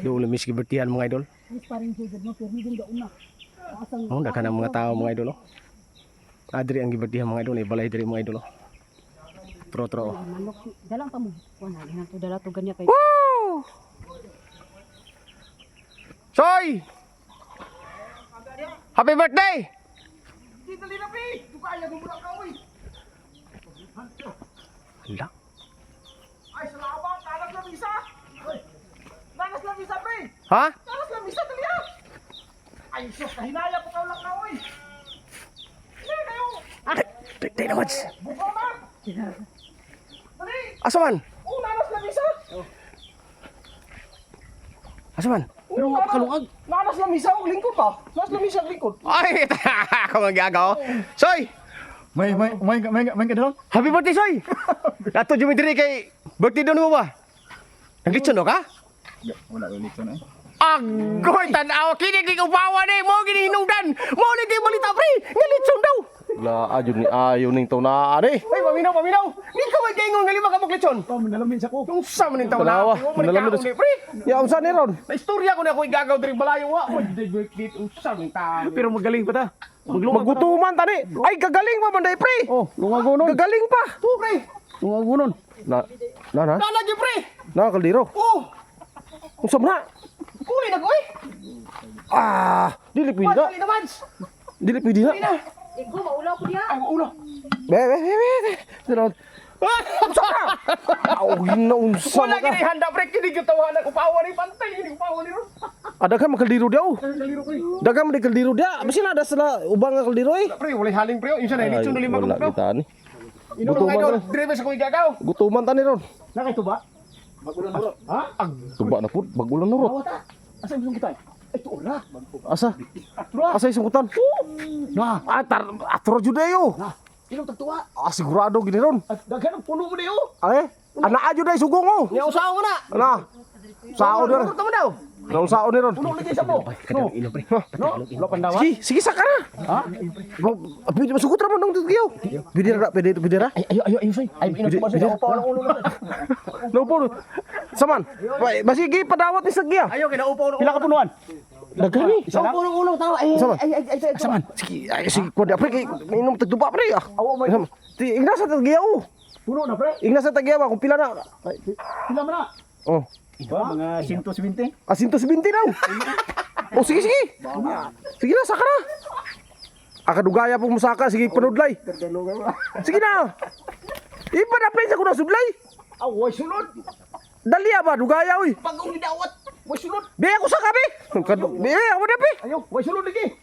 Doon miss gibertihan, mga idol. Oh, daghan ang mga tao, mga idol, oh. Adri ang gibertihan, mga idol, ibalay diri, mga idol, oh. Tro tro, oh. Manok, dalang pa mo. Wala, ginang to dala to ganyan kay. Woo! Soy! Happy birthday! Dali na, pre! Dukaya, gumula ka, uy! Hala. Ay, salamat! Nanas lang isa! Nanas lang isa, pre! Ha? Nanas lang isa, dali ah! Ay, sus, kahinaya po ka lang ka, uy! Hindi kayo! Day, day na, Mads. Bukaw na! Dali! Asa man? Oh, nanas lang isa! Asa man? Pero kalungag. Nanas lang isa og lingkod ba? Nanas lang isa og lingkod. Ay, ako ang gagaw. Soy! May may may may may kadalon. Happy birthday, Soy! Dato jumi diri kay birthday daw nimo ba? Naglitson no ka? Wala ko litson eh. Agoy, tanaw kini kay upawan eh mo gini hinungdan. Mo ni kay balita, pre. Nga litson daw. La ayon ni ayon ning taw na ani. Ay, paminaw, paminaw. Ni ka man kaingon nga lima ka mong litson. Oh, manalamin sa ko. Kung sa man ning taw na. Manalamin ni pre. Ya, unsa ni ron? Na istorya ko na ako igagaw diri balayo wa. Mo birthday unsa man tao. Pero magaling pa ta. Magutuman tani. Ay, gagaling pa manday, pre. Oh, lungagonon. Gagaling pa. Tu, pre. Lungagonon. Na na na. Nana gyud, pre. Na kaldero. Oh, Unsa man na? kuli na ko eh. Ah, dili pwede na. Dali na, Mads. Dili pwede na. Ego, maulaw ko diha. Ay, ulo. Be be be be. Pero unsa ka? Aw, ginaunsa Wala man ka. gini handa, pre, kini gyud tawanan upawan ni pantay kini upawan ni ron. Ada ka makaldero diaw. Kaldero, pre. Daga man di kaldero dia. Basi na ada sila ubang nga kaldero eh. Pre, walay haling, pre. Unsa na litson na lima Wala ka, pre. kita ani. Ino mga Gutuman idol, ta. driver sa kuy gagaw. Gutuman tani ron. Na kay tuba? Ha? Tuba na pud, bagulan na ron. Awata. Asa yung sungkutan? Ay, tuora. Asa? Asa yung sungkutan? Na. Ah, tar atro jud ayo. Na. Ilong tagtuwa. Ah, sigurado gini ron. At daghan ang puno mo niyo. Ay, ana adyo day sugong oh. Nya usaon ko na. Ana. Sao dir. Tama daw. Naon sao ni ron? Puno lagi sa mo. Kadang ino, pre. No, wala pandawa. Sige, sige saka na. Ha? Pwede masugot ra man dong tiyo. Pwede ra, pwede pwede ra. Ay, ayo, ayo, ayo, soy. Ay, ino tuba sa upaw ng ulo na. No po. Saman. Basi gi padawat ni sagya. Ayo kay naupaw na. Pila ka punuan? Daghan ni. Isa lang. Ulo ulo tawa. Ay, Saman. ay ay ay ay. Saman. Sige, ay sige ko pre kay inom tagtuba pre ah. Awa mo. Saman. Ti igna sa tagya oh. Puno na, pre. Igna sa tagya ba kung pila na. Ay, pila man na? Oh. Ba, mga 120. Ah, 120 daw. Oh, sige sige. Sige na, saka na. Akadugaya po musaka, sige panudlay. Sige na. Iba na pre sa kuna sudlay. Aw, way sulod. Dali ba dugaya oy. Pag uli dawat, way sulod. Be ako sa kabi. Be ako na be. Ayo, way sulod lagi.